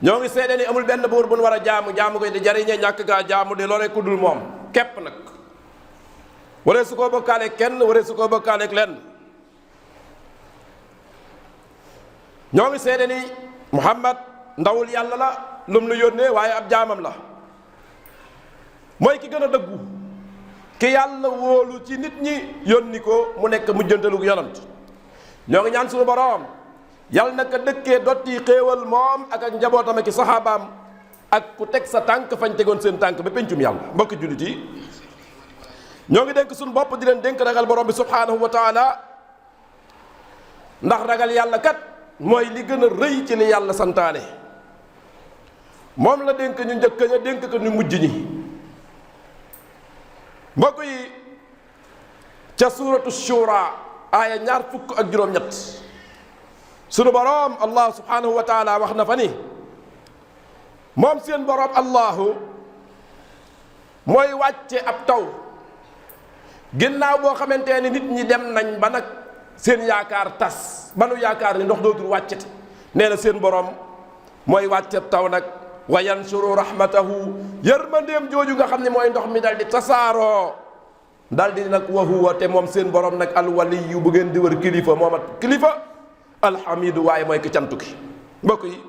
ñoo ngi seede ni amul benn buur bu nu war a jaamu koy di jariñe ñàkk gaa jaamu di loolee ku dul moom képp nag waree su koo bokkaaleeg kenn waree su koo bokkaaleeg lenn. ñoo ngi seede ni Muhammad ndawul yàlla la lum nu yónnee waaye ab jaamam la mooy ki gën a dëggu ki yàlla wóolu ci nit ñi yónni ko mu nekk mujjantalu yonant. ñoo ngi ñaan suñu boroom yàlla naka dëkkee dotti xéewal moom ak njabootam ak i saxaabaam ak ku teg sa tànk fañ tegoon seen tànk ba pencum yàlla. mbokki jullit yi ñoo ngi dénk suñu bopp di leen dénk ragal borom bi subhaanahu wa taala ndax ragal yàlla kat mooy li gën a rëy ci li yàlla santaane. moom la dénk ñu njëkk ña dénk ko ñu mujj ñi. mbokk yi ca suuratu shura aaya 27 sunu boroom allah subhanahu wa taala wax na fa ni moom seen boroom allahu mooy wàcce ab taw ginnaaw boo xamante ni nit ñi dem nañ ba nag seen yaakaar tas ba nu yaakaar ni ndox dootul wàccete nee na seen boroom mooy wàcce taw nag wa yansuru rahmatahu yërmandeem jooju nga xam ne mooy ndox mi dal di tasaaroo dal di nag wa huwa te moom seen boroom nag alwaliyu bu ngeen di wër kilifa moomat kilifa alhamidu waaye mooy ki cantu ki. mbokk yi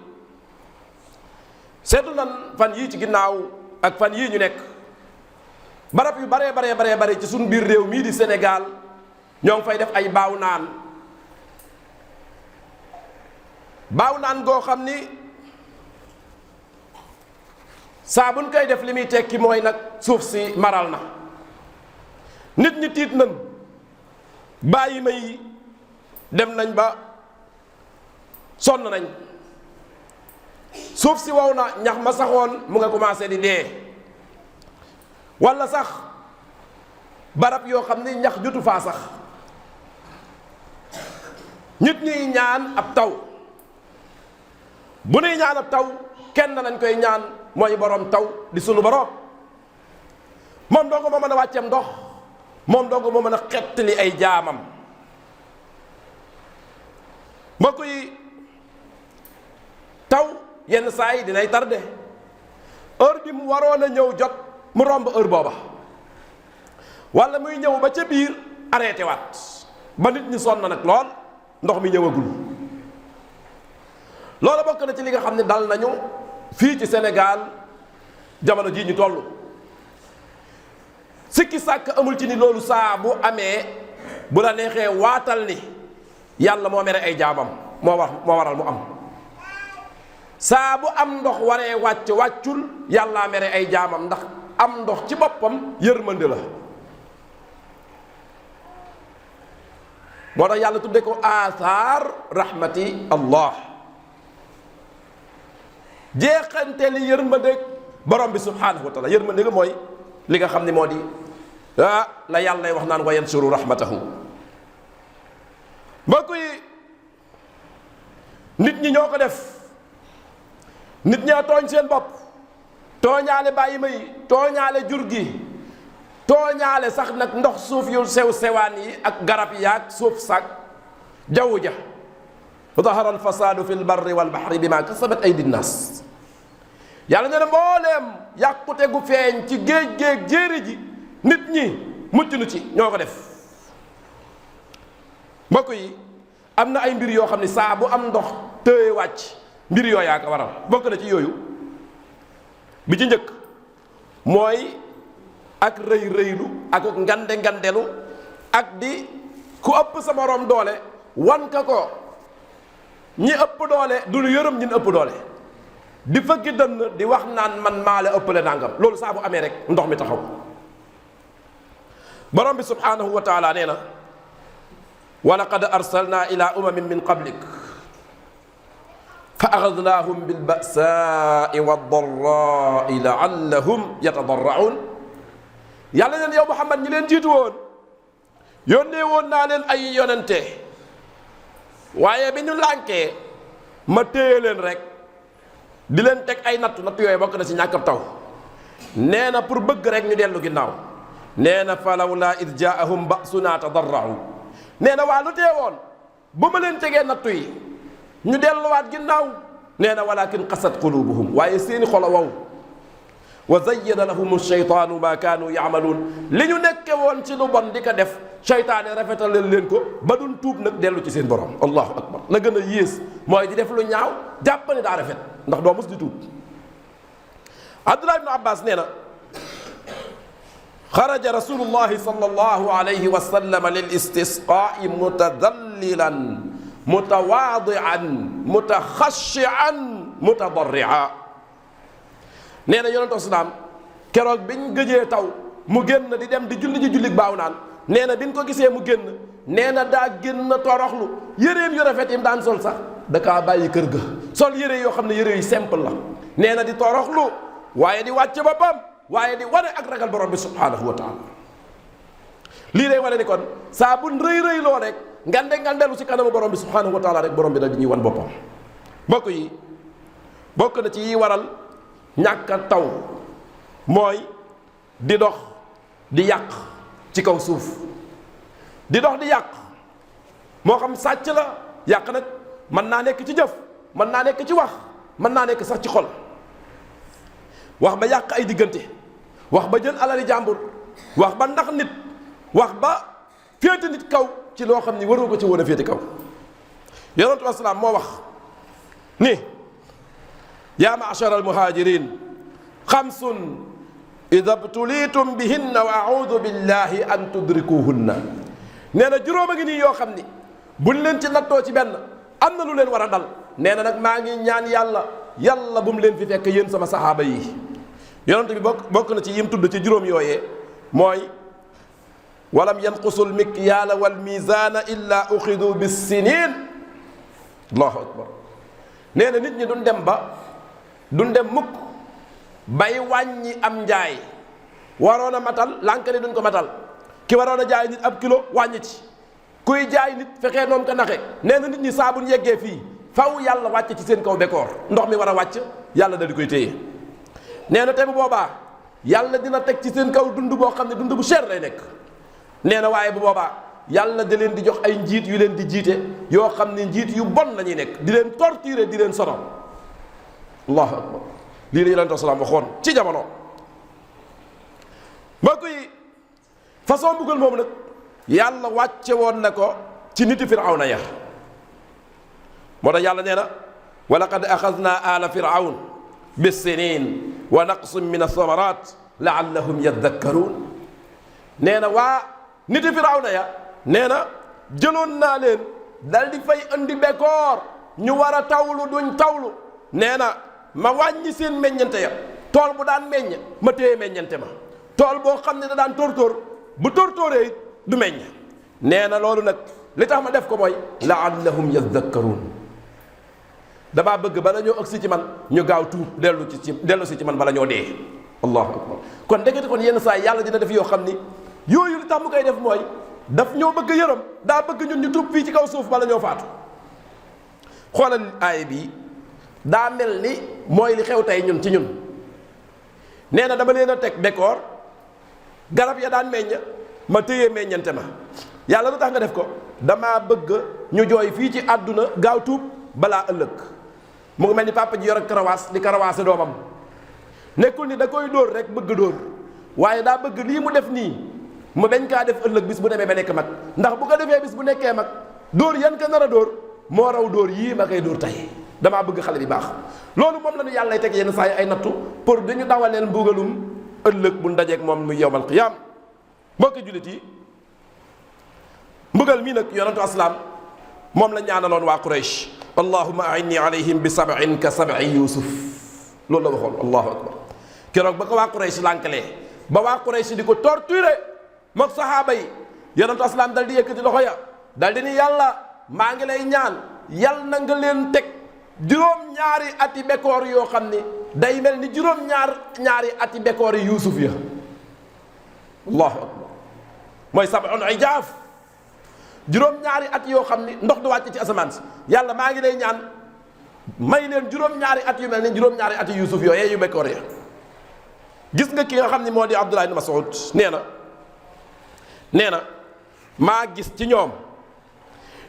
seetlu nan fan yii ci ginnaaw ak fan yii ñu nekk barab yu bare ci suñu biir réew mii di Sénégal ñoo ngi fay def ay baaw naan goo xam ni saa buñ koy def li muy tekki mooy nag suuf si maral na nit ñi tiit nañ bàyyi may dem nañ ba sonn nañ suuf si wow na ñax ma saxoon mu nga commencé di dee walla sax barab yoo xam ni ñax jotu faa sax nit ñi ñaan ab taw bu nuy ñaan ab taw kenn lañ koy ñaan mooy borom taw di sunu borom moom dong moo mën a wàcceem ndox moom dong moo mën a xettali ay jaamam. mbokk yi taw yenn saa yi dinay tardé heure bi mu waroon a ñëw jot mu romb heure booba walla muy ñëw ba ca biir arrêté waat ba nit ñi sonn nag lool ndox mi ñëwagul. loolu bokk na ci li nga xam ne dal nañu fii ci Sénégal jamono jii ñu toll sikki sàkk amul ci ni loolu saa bu amee bu la neexee waatal ni yàlla moo mere ay jaamam moo waral mu am. saa bu am ndox waree wàccul yàllaa mere ay jaamam ndax am ndox ci boppam yërmande la. moo tax yàlla tudde ko athar rahmati allah jeexante li yërmande borom bi subhanahu wa taala yërmande ga mooy li nga xam ni moo di la yàlla wax naan wa yansuru rahmatahu. mbokk yi nit ñi ñoo ko def nit ñaa tooñ seen bopp tooñaale bàyyi may tooñaale jur gi tooñaale sax nag ndox suuf yu sew sewaan yi ak garab yaag suuf saak jaww ja dahara alfasaadu fi lbarri walbahri bima kasabat aydi nnaas. yàlla nee na mbooleem yàqute gu feeñ ci géej géej jéeri ji nit ñi mucc nu ci ñoo ko def. mbokk yi am na ay mbir yoo xam ne saa bu am ndox tëye wàcc mbir yooyaa ko waral bokk na ci yooyu bi ci njëkk mooy ak rëy rëylu ak ngande ngandelu ak di ku ëpp sa moroom doole wan ka ko ñi ëpp doole du lu yërëm ñin ëpp doole di fëggi dënn di wax naan man maa la ëppale nangam loolu saa bu amee rek ndox mi taxaw. borom bi subhanahu wa taala nee na wa laqad arsalna ila umamin min qablik fa axadnaahum bilbasaai waddarraai laallahum yatadarraun. yàlla neen yow Muhammad ñi leen jiitu woon yónnee woon naa leen ay yonente waaye bi ñu lànkee ma téye leen rek di leen teg ay nattu yooyu bokk na ci ñàkkab taw. nee na pour bëgg rek ñu dellu ginnaaw. nee na falawlaa id jaahum ba'sunaa tadarra'u. nee na waa lu teewoon ba ma leen tegee nattu yi ñu delluwaat ginnaaw nee na walakin qasat qulubuhum waaye seeni xol a wow wa zayyana lahum sheytaanu ma kaanu yaamaluun li ñu nekke woon ci lu bon di ko def seytaane rafetal leen ko ba duñ tuub nag dellu ci seen borom allahu akbar la gën a yées mooy di def lu ñaaw jàpp ne daa rafet ndax doo mus di tuub Abdullah ibnu Abbas nee na xaraja rasulullahi sallallahu alayhi wa sallam lil istisqaa'i mutadallilan mutawaadi'an mutaxashi'an mutadarri'a nee na yonent islaam keroog biñ gëjee taw mu génn di dem di julli ji julli baaw naan nee na biñ ko gisee mu génn nee na daa génn toroxlu yëreem yu rafet yi mu daan sol sax da kaa bàyyi kër ga sol yëre yoo xam ne yëre yu simple la nee na di toroxlu waaye di wàcc boppam waaye di wane ak ragal borom bi subhaanahu wa taala lii day wane ni kon saa bu rëy rëy loo rek ngandelu ci kanamu borom bi subhaanahu wa taala rek borom bi da di ñuy wan boppam mbokk yi bokk na ci yi waral ñàkk a taw mooy di dox di yàq ci kaw suuf di dox di yàq moo xam sàcc la yàq nag mën naa nekk ci jëf mën naa nekk ci wax mën naa nekk sax ci xol wax ba yàq ay diggante wax ba jël alali jàmbur wax ba ndax nit wax ba féete nit kaw ci loo xam ni waroo ko ci woon a féete kaw yonent bi salaam moo wax ni yaa ma'shara al-muhajirin xamsun ida btulitum bihinna wa audu billahi an tudrikuhunna nee na juróom a ngi nii yoo xam ni buñ leen ci nattoo ci benn am na lu leen war a dal nee na nag maa ngi ñaan yàlla bu mu leen fi fekk yéen sama saxaaba yi yonent bi bokk na ci yim tudd ci juróom yooyee mooy walam yanqusu lmikyaala walmizaana illa uxidu bissinin allahu akbar nee na nit ñi duñ dem mukk bay wàññi am njaay waroon a matal lànk ni duñ ko matal ki waroon a jaay nit ab kilo wàññi ci kuy jaay nit fexee noom ko naxe nee na nit ñi saa buñ yeggee fii faw yàlla wàcc ci seen kaw bekkoor ndox mi war a wàcc yàlla da di koy téye nee na te bu boobaa yàlla dina teg ci seen kaw dund boo xam ne dund bu cher lay nekk nee na waaye bu boobaa yàlla da leen di jox ay njiit yu leen di jiite yoo xam ne njiit yu bon la ñuy nekk di leen torturer di leen sonal allahu akbar lii la yonent salaam waxoon ci jamono mbokk yi façon mbugal moomu nag yàlla wàcce woon na ko ci niti firawna ya moo tax yàlla nee na wa laqad axadna ala firawn bissinin wa naqsin min athamarat laallahum yadakkaruun nee na waa niti firawna ya nee na jëloon naa leen dal di fay andi bekkoor ñu war a tawlu duñ tawlu nee na ma wàññi seen meññante ya tool bu daan meññ ma téye meññante ma tool boo xam ne da daan tóortóor bu tóortóoree it du meññ nee na loolu nag li tax ma def ko mooy laallahum yadakkaruun damaa bëgg bala ñoo agsi ci man ñu gaaw tuub dellu si ci man bala ñoo dee allahu akbar kon ndekete kon yenn saa yàlla dina def yoo xam ni yooyu li tax mu koy def mooy daf ñoo bëgg yërëm daa bëgg ñun ñu tuub fii ci kaw suuf bala ñoo faatu xoolal aaya bi daa mel ni mooy li xew tey ñun ci ñun nee na dama leen a teg bekkoor garab ya daan meññ ma téye meññante ma yàlla lu tax nga def ko damaa bëgg ñu jooy fii ci àdduna gaaw tuub balaa ëllëg mu ngi mel ni papa ji yor ak karawaas di karawaase doomam nekkul ni da koy dóor rek bëgg dóor waaye daa bëgg lii mu def nii mu bañ kaa def ëllëg bis bu demee ba nekk mag ndax bu ko defee bis bu nekkee mag dóor yan ka nar a dóor moo raw dóor yii ma koy dóor tey damaa bëgg xale bi baax loolu moom la ñu yàlla teg yenn saa yi ay nattu pour dañu dawaleel mbugalum ëllëg bu ndajeek moom muy yowmal qiyaam mbokki jullit yi mbugal mii nag yonentu aslaam moom la ñaanaloon waa Quraysh allahumma a'inni alayhim bi sab'in ka sab'i yusuf loolu la waxoon allahu akbar keroog ba ko waa Quraysh lànkalee ba waa Quraysh di ko torturer mook sahaaba yi yonentu aslaam dal di yëkkati loxo ya dal di ni yàlla maa ngi lay ñaan yal na nga leen teg juróom-ñaari ati bekkoor yoo xam ni day mel ni juróom-ñaari ati bekkoor yi yuusuf ya allahu akbar mooy sab'un ijaaf juróom-ñaari at yoo xam ni ndox du wàcc ci asamaan si yàlla maa ngi lay ñaan may leen juróom-ñaari at yu mel ni juróom-ñaari ati yuusuf yooyee yu bekkoor ya gis nga ki nga xam ni moo di Abdullah ibn Mas'ud nee na maa gis ci ñoom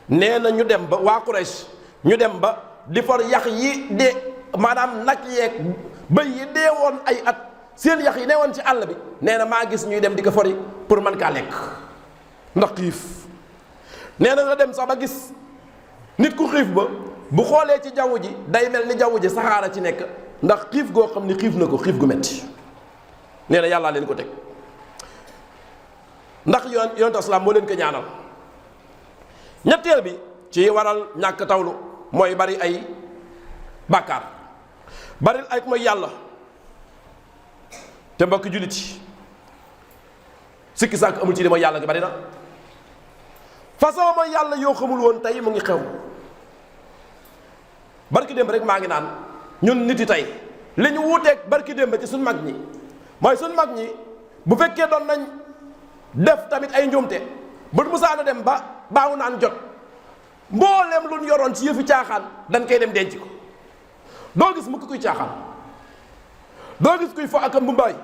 nee na ñu dem ba waa Quraysh ñu dem ba di for yax yi de maanaam nag yeeg bëy yi dee woon ay at seen yax yi ne woon ci àll bi nee na maa gis ñuy dem di ko fori pour mën kaa lekk ndax xiif. nee na nga dem sax ba gis nit ku xiif ba bu xoolee ci jaww ji day mel ni jaww ji saxaara ci nekk ndax xiif goo xam ni xiif na ko xiif gu metti nee na yàllaa leen ko teg ndax yonent islaam moo leen ko ñaanal. ñetteel bi ci waral ñàkk tawlu mooy bari ay bàkkaar bari ay mooy yàlla te mbokki jullit yi sikki sàkk amul ci di mooy yàlla gi bari na façon mooy yàlla yoo xamul woon tey mu ngi xew. barki démb rek maa ngi naan ñun nit yi tey li ñu wuuteeg barki démb ci suñ mag ñi mooy suñ mag ñi bu fekkee doon nañ def tamit ay njuumte bu musaana dem ba baawu naan jot mboolem lu ñu yoroon ci yëfi caaxaan dañ koy dem denc ko doo gis mukk kuy caaxaan doo gis kuy fo ak mbumbaay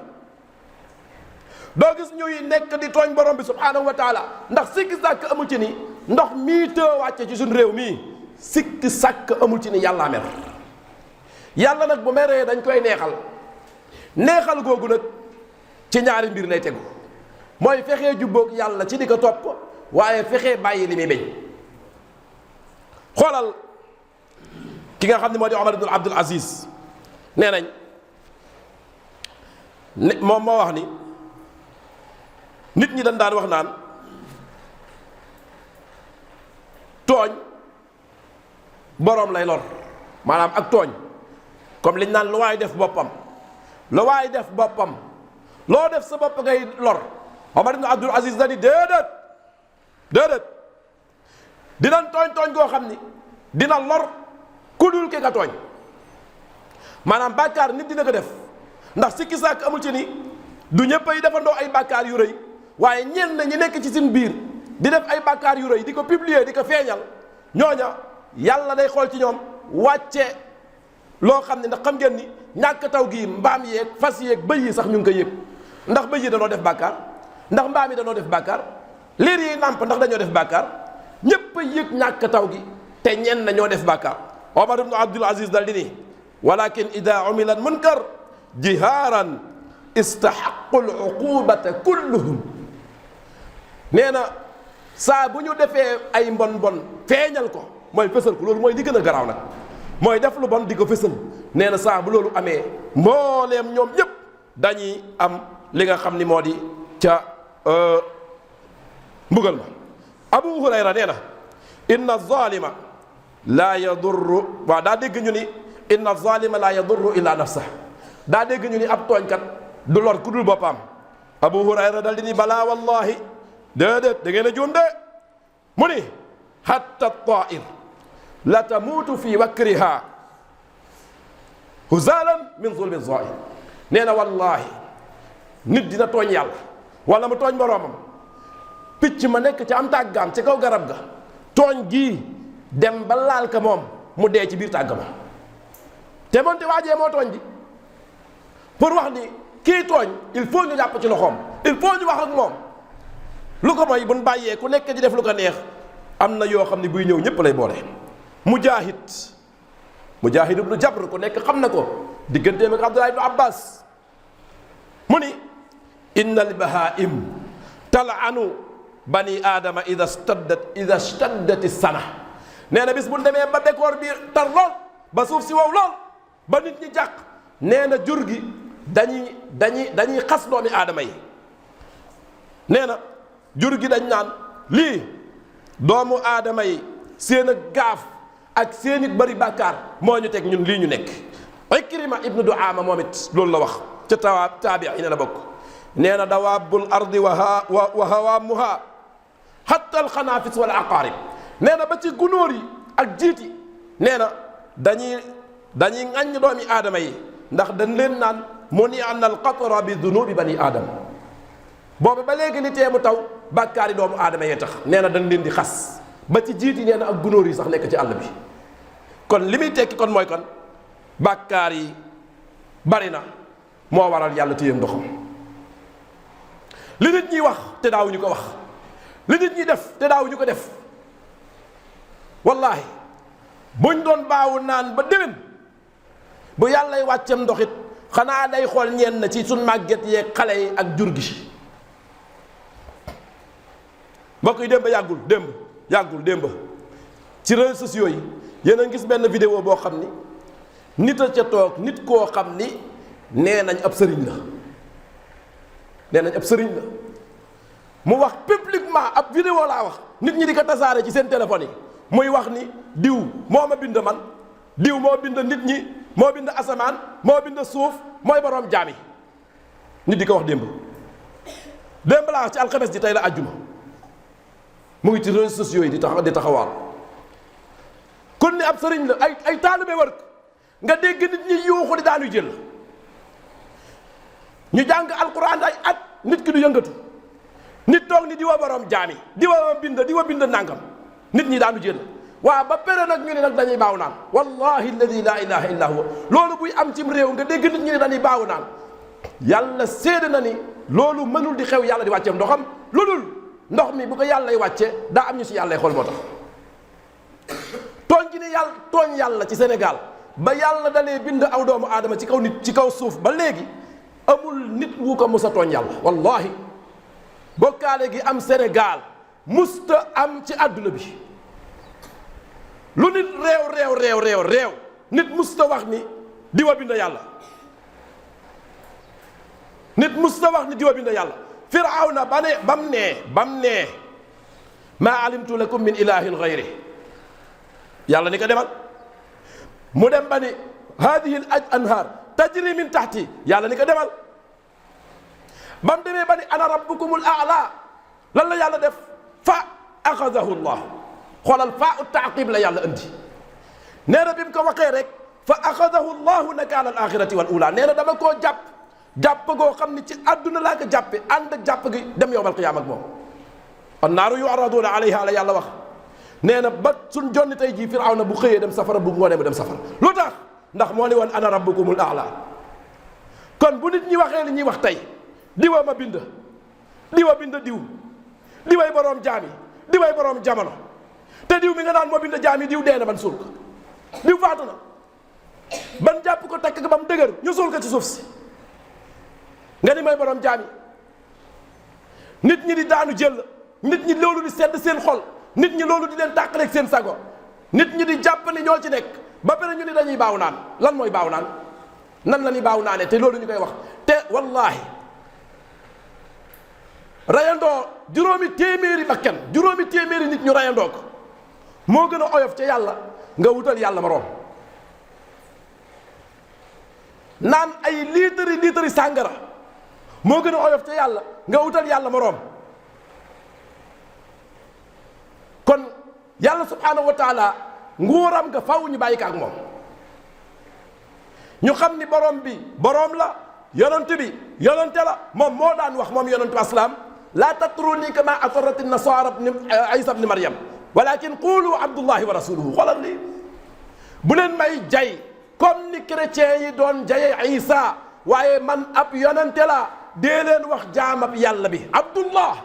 doo gis ñuy nekk di tooñ borom bi subhaanahu wa taala ndax sikki sàkk amul ci ni ndox mii tëë wàcce ci suñ réew mii sikki sàkk amul ci ni yàllaa mer yàlla nag bu meree dañ koy neexal googu nag ci ñaari mbir lay tegu mooy fexee jubboog yàlla ci di ko topp waaye fexee bàyyi li muy bañ. xoolal ki nga xam ne moo di Omar ibn Abdul Aziz nee nañ moom moo wax ni nit ñi dañ daan wax naan tooñ boroom lay lor maanaam ak tooñ comme liñ naan lu waay def boppam lu waay def boppam loo def sa bopp ngay lor. Omar ibn Abdul Aziz da ni déedéet dinañ tooñ goo xam ni dina lor ku dul ki nga tooñ maanaam bàkkaar nit dina ko def ndax sikki sàkk amul ci ni du ñëpp ay defandoo ay bàkkaar yu rëy waaye ñenn ñi nekk ci seen biir di def ay bàkkaar yu rëy di ko publier di ko feeñal ñooña yàlla day xool ci ñoom wàcce loo xam ne ndax xam ngeen ni ñàkk taw gi mbaam yeeg fas yeeg bëy yi sax ñu ngi koy yëg ndax bëy yi danoo def bàkkaar ndax mbaam yi danoo def bàkkaar liir yi nàmp ndax dañoo def bàkkaar ñépp a yëg ñàkk taw gi te ñenn ñoo def bàkkaar. Omar ibn Abdul Aziz dal di ni walakin ida umila munkar jihaaran istaxaqu l uqubata kulluhum nee na saa bu ñu defee ay mbon feeñal ko mooy fësal ko loolu mooy li gën a garaaw nag mooy def lu bon di ko fësal nee na saa bu loolu amee mbooleem ñoom ñépp dañuy am li nga xam ni moo di ca mbugal ma. Abu Hurayra nee na inna zalima laa yadurru waaw daa dégg ñu ni inna zalima laa yadurru illa nafsa daa dégg ñu ni ab tooñkat du lor ku dul boppam. Abu Hurayra dal di ni balaa wallahi déedéet da ngeen a juum de mu ni hatta tair la tamuutu fi wakriha huzalan min zulmi zaim nee na wallahi nit dina tooñ yàlla wala mu tooñ boroomam picc ma nekk ci am tàggaam ci kaw garab ga tooñ gii dem ba laal ka moom mu dee ci biir tàgg ma te moonte waajee moo tooñ ji pour wax ni kii tooñ il faut ñu jàpp ci loxoom il faut ñu wax ak moom lu ko mooy buñ bàyyee ku nekk di def lu ko neex am na yoo xam ne buy ñëw ñépp lay boole. Mujaahid ibnu Jabr ku nekk xam na ko digganteem ak Abdullah ibnu Abbas mu ni inna al bahaim tal'anu bani aadama ida staddat sana nee na bis bu demee ba décor bi tar lool ba suuf si wow lool ba nit ñi jàq nee na jur gi dañuy xas doomi aadama yi nee na jur gi dañ naan lii doomu aadama yi seen ak gaaf ak seen it bari bàkkaar moo ñu teg ñun lii ñu nekk. Ikrima ibnu Duaama moom it loolu la wax ca taabi'iin la bokk nee na dawaabul ardi wa hawaamuha hatta alxanaafis wal aqaarib nee na ba ci gunóor yi ak jiit yi nee na dañuy ŋàññ doomi aadama yi ndax dañ leen naan muni'a al-qatra bi dunuubi bani aadama boobu ba léegi li teemu taw bàkkaar yi doomu aadama yee tax nee na dañ leen di xas ba ci jiit yi nee na ak gunóor yi sax nekk ci àll bi kon li muy tekki kon mooy kon bàkkaar yi bari na moo waral yàlla téye ndoxam li nit ñi wax te daawuñu ko wax li nit ñi def te daawuñu ko def wallaahi buñ doon baawu naan ba déwén bu yàllay wàccem ndoxit xanaa day xool ñenn ci suñ màgget yeeg xale yi ak jur gi. mbokk yi démb ci réseaux sociaux yi yéen a gis benn vidéo boo xam ni nit a ca toog nit koo xam ni nee nañ ab sëriñ la mu wax publiquement ab vidéo laa wax nit ñi di ko tasaare ci seen téléphone yi muy wax ni diw moo ma bind man diw moo bind nit ñi moo bind asamaan moo bind suuf mooy boroom jaam yi nit di ko wax démb laa wax ci alxames ji tey la àjjuma mu ngi ci réseaux sociaux yi di taxawaal kon ni ab sëriñ la ay taalibe wër nga dégg nit ñi yuuxu di daanu jël ñu jàng alquran ay at nit ki du yëngatu nit toog ni di wa borom jaami di wa bind nangam nit ñi daanu jël waaw ba pere nag ñu ne nag dañuy baaw naan wallahi alladi la ilaha illa huwa loolu buy am cim réew nga dégg nit ñi ne dañuy baaw naan yàlla séede na ni loolu mënul di xew yàlla di wàcceem ndoxam lu dul ndox mi bu ko yàllay wàcce daa am ñu si yàllay xool moo tax tooñ gi ni tooñ yàlla ci Sénégal ba yàlla dalee bind aw doomu aadama ci kaw nit ci kaw suuf ba léegi amul nit wu ko mus a tooñ yàlla wallahi bokkaale gi am Sénégal musta am ci àdduna bi lu nit réew nit musta wax ni diwa bind yàlla nit musta wax ni diwa bind yàlla firawna bam nee maa alimtu lakum min ilahin gayri yàlla ni ko demal mu dem ba ni hadihi al anhar tajri min tahti yàlla ni ko demal bam demee ba ni ana rabbukumul a'la lan la yàlla def fa axadahu llah xoolal fa u taaqib la yàlla andi nee na bi mu ko waxee rek fa axadahu llahu nakaala al axirati wal ula nee na dama koo jàpp goo xam ni ci àdduna laa ko jàppe ànd ak jàpp gi dem yowmal qiyaama ak moom annaaru yu'raduuna alayha la yàlla wax nee na ba suñ jonni tey jii firawna bu xëyee dem safara bu ngoonee mu dem safara lu tax ndax moo ni woon ana rabbukumul a'la kon bu nit ñi waxee li ñuy wax tey diwa ma bind diwa bind diw diway boroom jaam yi diway boroom jamono te diw mi nga naan moo bind jaam yi diw dee na ban suul ko diw faatu na ban jàpp ko takk ko ba mu dëgër ñu suul ko ci suuf si nga ni may boroom jaam yi nit ñi di daanu jël nit ñi loolu di sedd seen xol nit ñi loolu di leen tàqaleeg seen sago nit ñi di jàpp ni ñoo ci nekk ba pare ñu ni dañuy baaw naan lan mooy baaw naan nan la ñuy baaw naanee te loolu ñu koy wax te wallahi rayandoo juróomi téeméeri bakkan juróomi téeméeri nit ñu rayandoo ko moo gën a oyof ca yàlla nga wutal yàlla moroom naan ay liitari sàngara moo gën a oyof ca yàlla nga wutal yàlla moroom kon yàlla subhaanahu wa taala nguuram nga faw ñu bàyyi ko ak moom ñu xam ni borom bi borom la yonent bi yonente la moom moo daan wax moom yonentu aslaam laa tatruni kama atarati nasara isa bni maryam walakin qulu abdullahi wa rasuluhu xoolal lii bu leen may jay comme ni chrétiens yi doon jaye isa waaye man ab yonente la dee leen wax jaamab yàlla bi abdullah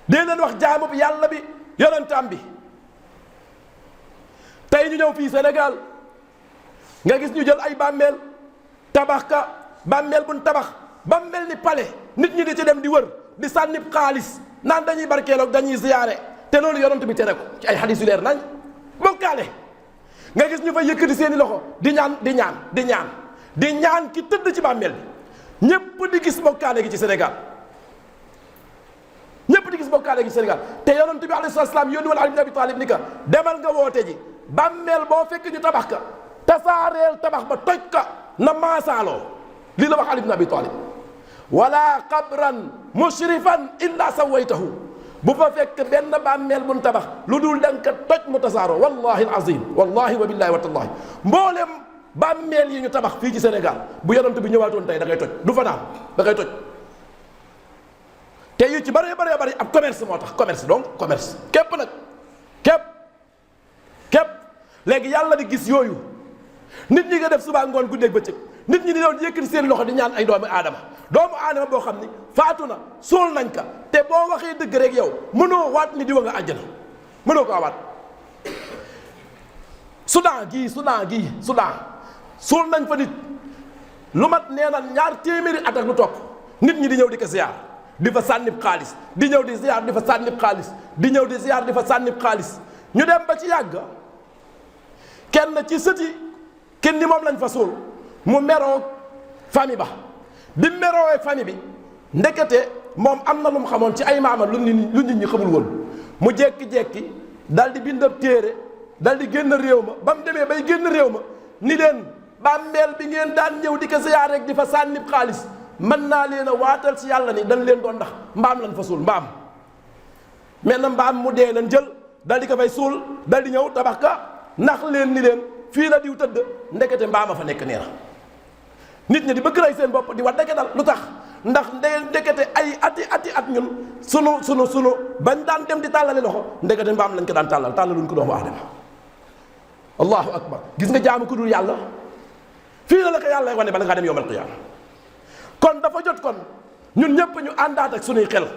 dee leen wax jaamab yàlla bi yonentam bi tey ñu ñëw fii Sénégal nga gis ñu jël ay bàmmeel tabax ka bàmmeel buñ tabax ba mel ni palais nit ñi di ci dem di wër di sànni xaalis naan dañuy barkeeloog dañuy ziyaare te loolu yonent bi tere ko ci ay xadiis yu leer nañ bokkaale nga gis ñu fa yëkkati seeni loxo di ñaan ki tëdd ci bàmmeel bi ñépp di gis bokkaale gi ci Sénégal ñépp di gis bokkaale gi ci Sénégal te yonent bi alayhi salaam yónni woon Ali ibn Abi Talib ni ka demal nga woote ji bàmmeel boo fekk ñu tabax ka tasaareel tabax ba toj ka na maasaaloo lii la wax Ali ibn Abi Talib wala qabran mushrifan illa sawaytahu bu fa fekk benn bàmmeel buñ tabax lu dul da nga ko toj mu tasaaroo wallahi alazim wallahi wa billahi wa tallahi mboolem bàmmeel yi ñu tabax fii ci Sénégal bu yonent bi ñëwaatoon tey da ngay toj du fa naan da ngay toj te yu ci bëree bëri ab commerce moo tax commerce donc commerce képp nag képp léegi yàlla di gis yooyu nit ñi nga def suba ngoon guddeeg bëccëg nit ñi di doon yëkkati seen loxo di ñaan ay doomu aadama boo xam ni faatu na suul nañ ka te boo waxee dëgg rek yow mënoo waat ni diwa nga àjjana mënoo ko waat Soudan gii Soudan suul nañ fa nit lu mat nee na 2 téeméeri at ak lu topp nit ñi di ñëw di ko ziar di fa sànnib xaalis di ñëw di ziar di fa sànnib xaalis di ñëw di ziar di fa sànnib xaalis ñu dem ba ci yàgg kenn ci sëti kenn ni moom lañ fa suul mu meroo famille ba bi meroowee famille bi ndekete moom am na lu mu xamoon ci ay maama lu nit ñi xamul woon mu jekki-jekki dal di bind ab téere dal di génn réew ma ba mu demee bay génn réew ma ni leen bàmmeel bi ngeen daan ñëw di ko ziyaar rek di fa sànnib xaalis mën naa leen a waatal ci yàlla ni dañ leen doon ndax mbaam lañ fa suul mbaam mel na mbaam mu dee lañ jël dal di ko fay suul dal di ñëw tabax ka ndax leen ni leen fii la diw tëdd ndekete mbaam a fa nekk nee na nit ñi di bëgg rey seen bopp di wax dëgg dal lu tax ndax ndekete ay ati at ñun sunu bañ daan dem di tàllali loxo ndekete mbaam lañ ko daan tàllaluñ ko doomu aadama allahu akbar gis nga jaamu ku dul yàlla fii la ko yàlla wane bala ngaa dem yowmal qiyaama kon dafa jot kon ñun ñëpp ñu àndaat ak sunuy xel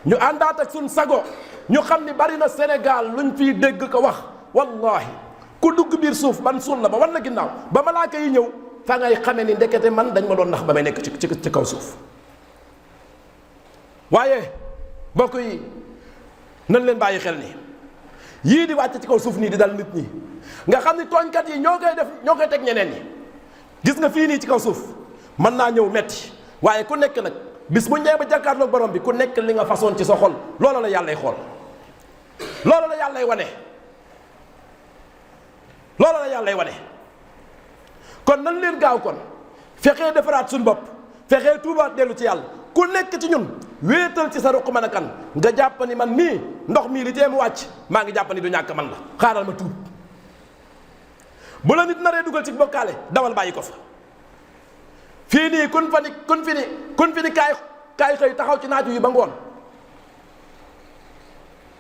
ñu àndaat ak suñ sago ñu xam ni bari na Sénégal luñ fiy dégg ko wax wallahi ku dugg biir suuf ban suul la ba wan na ginnaaw ba malaaka yi ñëw fa ngay xamee ni ndekete man dañ ma doon nax ba may nekk ci kaw suuf waaye mbokk yi nan leen bàyyi xel ni yii di wàcc ci kaw suuf nii di dal nit ñi nga xam ni tooñkat yi ñoo koy teg ñeneen ñi gis nga fii nii ci kaw suuf mën naa ñëw metti waaye ku nekk nag bis bu ñëwee ba jàkkaarloog borom bi ku nekk li nga façon ci sa xol loola la yàllay xool loola la yàllay wane loola la yàllay wane kon nan leen gaaw kon fexee defaraat suñu bopp fexee tuubaat dellu ci yàlla ku nekk ci ñun wéetal ci sa ruq mën a kan nga jàpp ni man mii ndox mii li teemu wàcc maa ngi jàpp ni du ñàkk man la xaaral ma tuub bu la nit naree dugal ci bokkaale dawal bàyyi ko fa fii nii kun fi ni kaay xëy taxaw ci naaju yi ba ngoon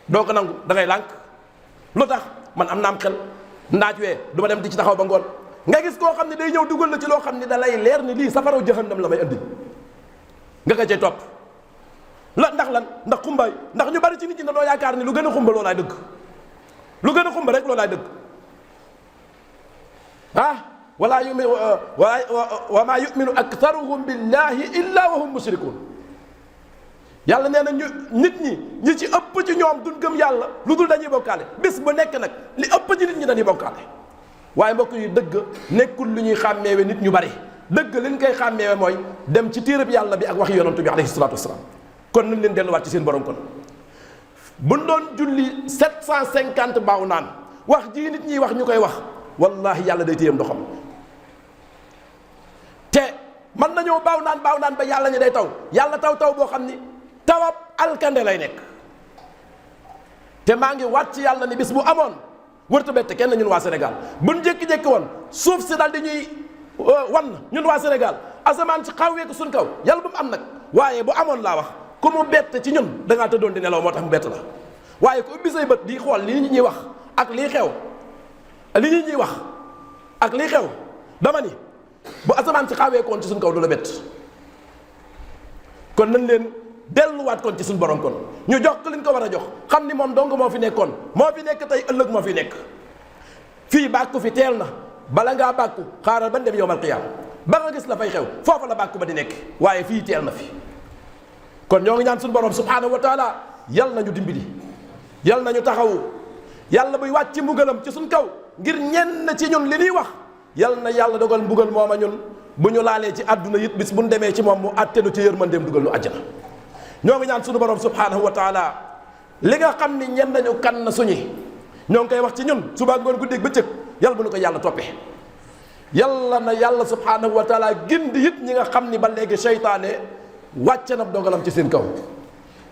doo ko nangu da ngay lànk lu tax man am naam xel naaj wee du ma dem di ci taxaw ba ngoon nga gis koo xam ne day ñëw dugal la ci loo xam ne da lay leer ni lii safaraw jahannam la may andi nga ko cay topp ndax lan ndax xumbaay ndax ñu bari ci nit ñi dañoo yaakaar ni lu gën a xumba loolaay dëgg lu gën a xumba rek loolaay dëgg wa maa yuminu aktharuhum billahi illa wa hum mushrikun yàlla nee na nit ñi ci ëpp ci ñoom duñ gëm yàlla lu dul dañuy bokkaale bis bu nekk nag li ëpp ci nit ñi dañuy bokkaale waaye mbokk yi dëgg nekkul lu ñuy xàmmeewe nit ñu bari dëgg li ñu koy xàmmeewe mooy dem ci téereb yàlla bi ak wax yonantu bi alayhi salaatu wasalaam kon nañ leen delluwaat ci seen borom kon buñ doon julli 750 baaw naan wax jii nit ñiy wax ñu koy wax wallahi yàlla day téyam ndoxam te mën nañoo baaw naan ba yàlla ñi day taw yàlla taw boo xam ni tawab alkande lay nekk te maa ngi waat ci yàlla ni bis bu amoon wërta bette kenn ñun waa Sénégal buñ jékki-jékki woon suuf si daal di ñuy wan ñun waa Sénégal asamaan si xawwee ko suñ kaw yàlla bu mu am nag waaye bu amoon laa wax ku mu bett ci ñun da ngaa tëddoon di nelaw moo tax mu bett la waaye ku ubbi say bët di xool li nit ñuy wax ak lii xew li nit ñuy wax ak lii xew dama ni bu asamaan si xawwee ko woon ci suñ kaw du la bett kon nañ leen delluwaat kon ci suñu borom kon ñu jox ko liñ ko war a jox xam ni moom dong moo fi nekkoon moo fi nekk tey ëllëg moo fi nekk fii bàkku fi teel na bala ngaa bàkku xaaral ban dem yowmal qiyaama ba nga gis la fay xew foofa la bàkku ba di nekk waaye fii teel na fi kon ñoo ngi ñaan suñu borom subhaanahu wa taala yal nañu dimbali yal nañu taxawu yàlla buy wàcc ci mbugalam ci suñ kaw ngir ñenn ci ñun li ñuy wax yal na yàlla dogal mbugal mooma ñun bu ñu laalee ci àdduna it bis bu ñu demee ci moom mu àttenu ci yërmandeem dugal nu àjjana ñoo ngi ñaan suñu borom subhaanahu wa taala li nga xam ni ñen nañu kan na suñi ñoo ngi koy wax ci ñun suba ngoon guddeeg bëccëg yàlla bu ñu ko yàlla toppee yàlla na yàlla subhaanahu wa taala gindi it ñi nga xam ni ba léegi seytaane wàcce na dogalam ci seen kaw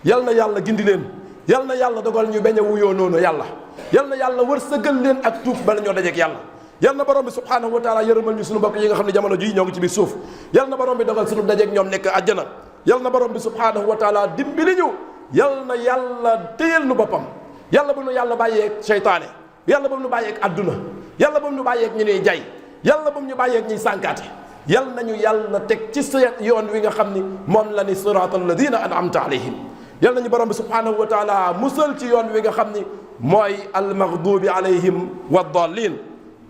yal na yàlla gindi leen yal na yàlla dogal ñu bañ a wuyoo noonu yàlla yal na yàlla wërsëgal leen ak tuub bala ñoo dajeek yàlla yal na borom bi subhaanahu wa taala yërëmal ñu suñu mbokk yi nga xam ne jamono jii ñoo ngi ci biir suuf yal na borom bi dogal suñu dajeek ñoom nekk àjjana yal na borom bi subhaanahu wa taala dimbali ñu yal na yàlla téyel nu boppam yàlla bu nu yàlla bàyyeeg seytaane yàlla bu nu bàyyeeg adduna yàlla bu nu bàyyeeg ñu nuy jay yàlla bu ñu bàyyeeg ñuy sànkaate yal nañu yàlla teg ci sa yoon wi nga xam ni moom la ni siraat alladina an'amta alayhim yal nañu borom bi subhaanahu wa taala musal ci yoon wi nga xam ni mooy almaghdubi alayhim waddallin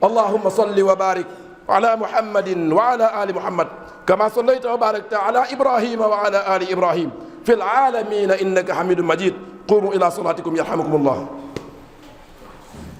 allahumma salli wa barik ala muhammadin wa ala ali muhammad kama sallayta wa barakta ala ibrahima wa ala ali ibrahim fi alalamina innaka hamidun majid qumu ila salatikum yarhamukum allah